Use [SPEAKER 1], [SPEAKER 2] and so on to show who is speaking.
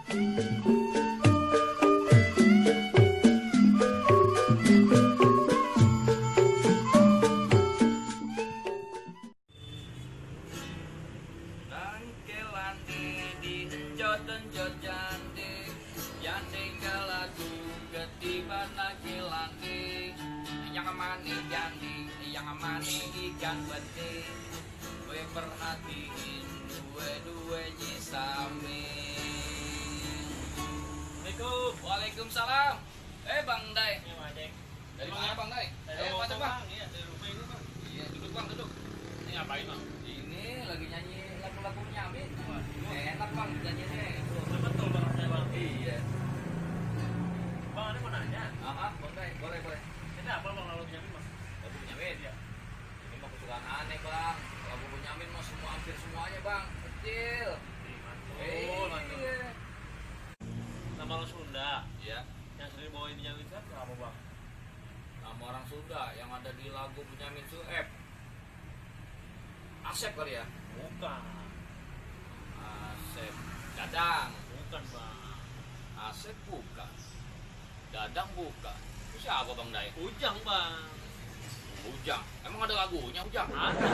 [SPEAKER 1] Tenjot jande yang tinggal lagu ketiban lagi landi yang amani jandi yang amani ikan bete gue perhatiin dua nyisami. Assalamualaikum. Waalaikumsalam. Bang Dai. Dari mana Bang Dai? Masuk Bang. Iya, dari rumah itu Bang. Iya, duduk Bang, duduk. Ini ngapain Bang? Ini lagi nyanyi lagu-lagu Nyamin. Enak Bang nyanyinya. Betul Bang, saya Bang. Iya. Bang, ada mau nanya? Bang Dai, boleh. Ini apa Bang lagu Nyamin Mas? Lagu Nyamin? Iya. Ini mah kesukaan aneh Bang. Lagu Nyamin mah hampir semuanya Bang. Kecil. Mantul. Nama orang Sunda? Iya. Yang sering bawain Benyamin Sueb apa Bang? Nama orang Sunda yang ada di lagu Benyamin Sueb. Asep kali ya? Bukan. Asep. Dadang. Bukan Bang. Asep bukan. Dadang bukan. Itu siapa Bang Dai? Ujang Bang. Ujang? Emang ada lagunya Ujang? Ada.